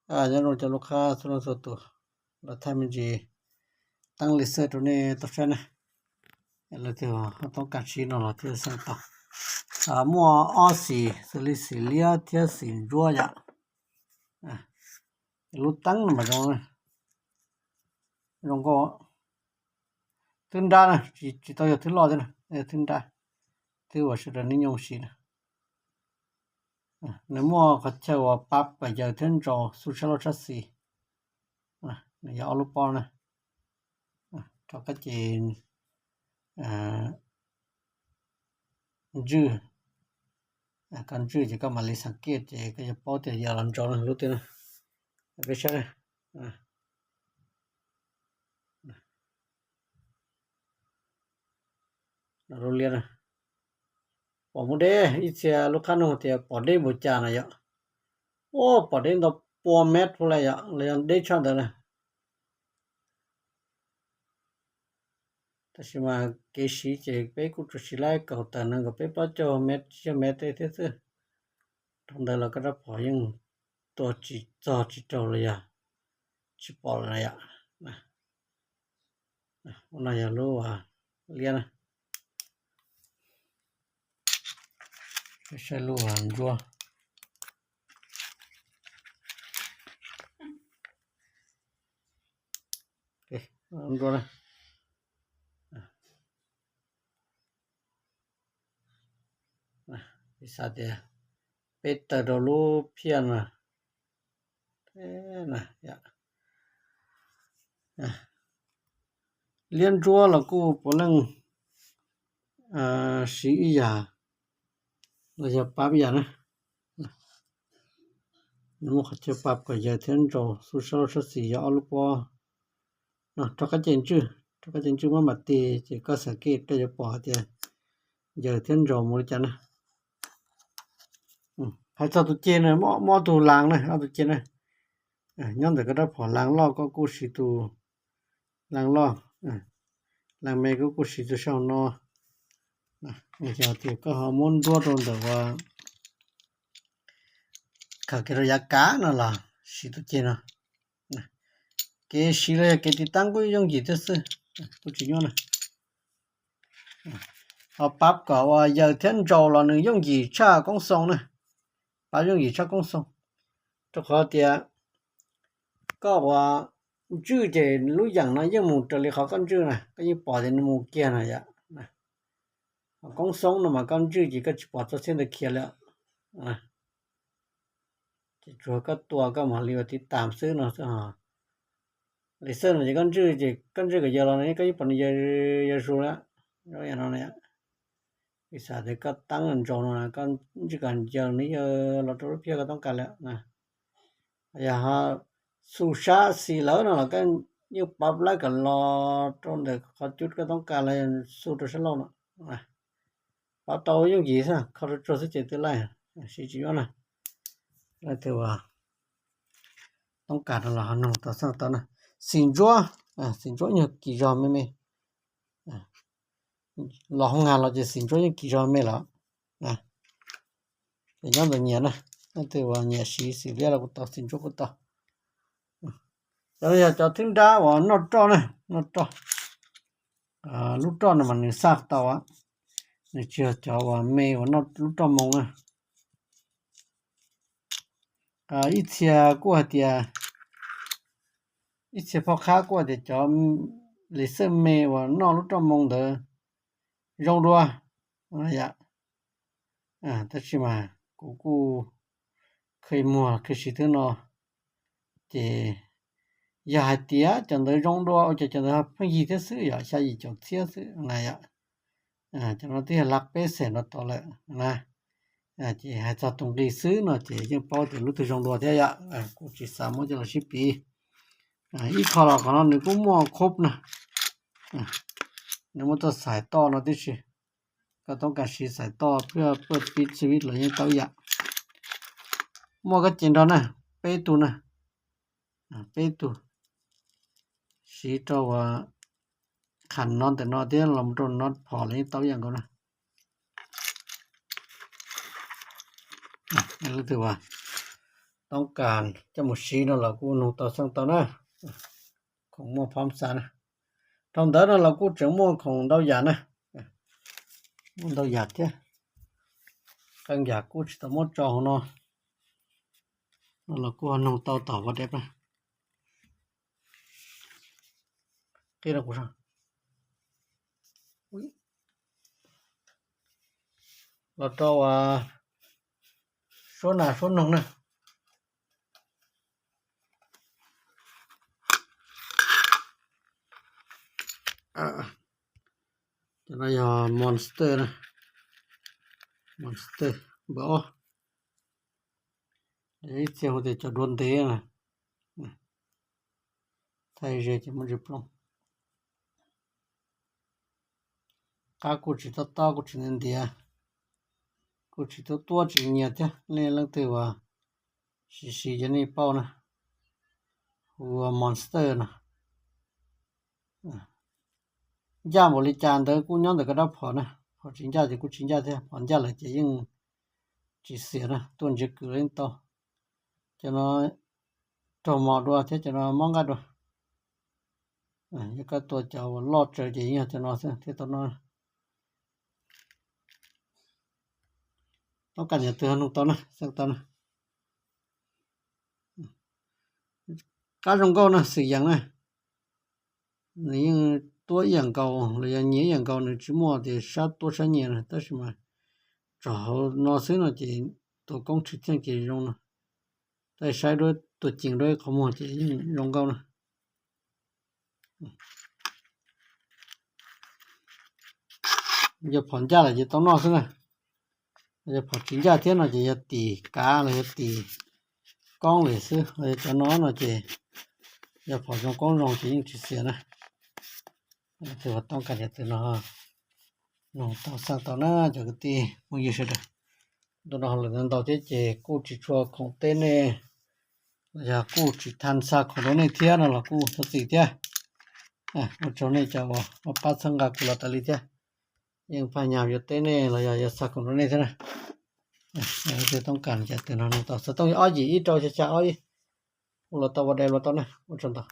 Nyob zoo cov lub qab txhua leej txhua tus, los thaij me ntsis teeb lis xej rau nej tau saib na. Leej twg ho toob kas siv no los thiaj xeej tau. Muaj ob xim xws li xim liab thiab xim ntsuab yom. Lub teeb no mas zoo, zoo nkauj. Thwb nrab na, tsis tau yog thwb loj thiab na, thwb nrab, thwb uas sawv daws niaj nyoog siv na. Nws muaj qhov chaw uas pab kom yawg thiab ntsaus xu sab laug sab xis. Nws yog ob lub pob na, rau qab ces ntswj, koj ntswj ces koj mam li xav kiaj ces koj yuav paub tias yog los ntsaus lub twg na. Peb saib na. Lub liab na, pom muaj deb, ib txhia lub qab nug tias pom deb npaum cas na yom. Ua pom deb ntau pua mev puv li yom, los yog deb tshaj ntawd na. Tab sis mas kev siv ces peb kuj tsuas siv lawm kaum tawm nees nkaum peb plaub caug mev, tsib caug mev tej thiab xwb. Rau ntawd los koj rab phom yeej tua tsis txog tsis raug los yog tsis pom lawm na yom. Ua no yog lub liab na. Saib lub ntsuab. Ntsuab na. Xav tias peb tawm rau lub phiaj no. Liab ntsuab los kuj puav leej siv ib yam los yog pab ib yam na. Nws muaj qhov chaw pab kom yawg thiab ntsaus xu sab laug sab xis yog ob lub pob. Rau qab ces ntswj, rau qab ces ntswj muab mam tig ces koj xav kiaj koj yuav pom hais tias yawg thiab ntsaus mus li cas na. Hais txog tus ceg na, muaj ob tug las na, ob tug ceg na. Nyob ntawm koj rab phom las loj koj kuj siv tus las loj, las me koj kuj siv tus saum no. Yog tias koj ho muab nruab rau ntawm uas khaws kiag rau yav kav no los siv tus ceg no. Kev siv los yog kev tiv taab kuj yooj yim thiab xwb, kuj tsis nyuaj na. Ho pab kom uas yawg thiab ntsaus los nws yooj yim tshaj koob xoo na. Pab yooj yim tshaj koob xoo, rau qhov tias koj uas ntswj ces lub yeem no yeej mus raws li qhov koj ntswj na, koj yeej pom tias nws mus kiag na yom. Ho koob xoo no mas koj ntswj ces koj tsis pom txoj txhiab ntawd khiav li. Ces tsuas koj tua koj mam li ua tiv tam xwb no xwb ho. Li xwb no ces koj ntswj ces koj ntswj kom yawg los no koj yeej pom nws yawg zus lawm. Zoo yam no, piv xam tias koj teeb ntsaus no koj ntswj kom yawg nws yawg los rau lub phiaj koj toob kas lawm. Yog ho xu sab xis lawm no los koj yeej pab lawv kom los rau ntawm qhov cub koj toob kas los xu rau sab laug no. Pab tau yooj yim xwb, kho rau tsuag xwb ces twb laij, siv tsis nyuaj na. Leej twg uas toob kas no los ho nug tau xwb tau na. Xim ntsuab, xim ntsuab nyuag kis zog me me. Los hoo has los ces xim ntsuab yeej kis zog me lawm. Ces nyob ntawm nyias na, leej twg uas nyiam siv xim liab los kuj tau, xim ntsuab kuj tau. Cov no yog cov thwb nrab uas noj roj na, noj roj. Lub roj no mas nws xaj tau, nws tsis yog cov uas me uas noj lub roj moo na. Ib txhia kuj hais tias, ib txhia phob qhab kuj hais tias cov lis xej me uas noj lub roj moo ntawd zoo dua yom. Tab sis mas kuv kuj kheev muag kheev siv thwb no, ces yog hais tias cov ntawd zoo dua ua cas cov ntawd pheej yig thiab xwb yom, xya yim caum txhiab xwb na yom. Cov no twb yog lab peb xees no tod lawm na. Ces hais txog tus nqi xwb no ces yeej paub tias lub twg zoo dua thiab yom. Kuv tsis xav muab coj los sib piv. Ib qho los qhov no nws kuj muaj khob na, nws muaj txoj xaim toj no tib si. Koj toob kas siv xaim toj pliag pab pib txi vib los yeej tau ib yam. Muaj kab ces nrog na, peb tug na, peb tug siv rau uas kham no ntawm no thiab los rau no phom los yeej tau ib yam nkaus na. Leej twg uas toob kas coj mus siv no los kuj nug tau xeej tau na. Khoom muaj phab xav na. Dhau ntawd no los kuj tseem muaj khoom ntau yam na. Muaj ntau yam thiab. Qee yam kuj tsis tau muab tso hauv no. No los kuj nug tau tom vaj dej na. Qhib rau kuv saib. Los rau suab nas suab noog na. Cov no yog Monster na. Monster npawb ob. Ib txhia hu tias cov duav ntev na. Thaij ze ces muaj ntsis plooj. Qab kuj tsis tob tob kuj tsis ntiav ntiav, kuj tsis tuab tuab tsis nyias thiab. Nej leej twg uas siv siv ces nej pauj na, hu ua Monster no. Ncaj npaum li cas ntawd kuj nyob ntawm koj rab phom na, phom tsis ncaj ces kuj tsis ncaj thiab, phom ncaj lawm ces yeej tsis xiam na, tuaj ntsiav kws los yeej tau. Cov no raug mos dua thiab cov no mob nqaij dua. Yog koj tua cov uas loj tsawv ces yeej yog cov no xwb thiaj tau noj. Toob kas yam twg nug tau na, xeej tau na. Qab zoo nkauj na, xwm yees na. Nws yeej tuab ib yam nkaus los yog nyias ib yam nkaus, nws tsis muaj tias sab tuab sab nyias na, tab sis mas tsom hauv no xwb no ces tua koob tsis thiaj ces zoo no. Tab sis saib duab tua ceev duab ib qhov muag ces yeej zoo nkauj na. Yog phom ncaj lawm ces tau noj xwb na. Yog phom tsis ncaj thiab no ces yog tim kav los yog tim koob lawm xwb, ho yog cov no no ces yog phom zoo koob zoo ces yeej tsis xiam na. Leej twg toob kas yam twg no nug tau xeej tau na cov kwv tij phooj ywg sawv daws. Ntu no lawm ntau thiab ces kuj tsis tshua khoom teb nej los yog kuj tsis tha xa khoom rau nej thiab no los kuj thov txim thiab. Ua tsaug nej cov uas pab txhawb nqa kuv los tas li thiab. Yeej pab nyas yuav teb nej los yog yuav xa khoom rau nej thiab na. Leej twg toob kas yam twg no nug tau, xov tooj yog ob yim ib rau xya xya ob ib. Hu los tau, ua dai los tau na, ua tsaug ntau.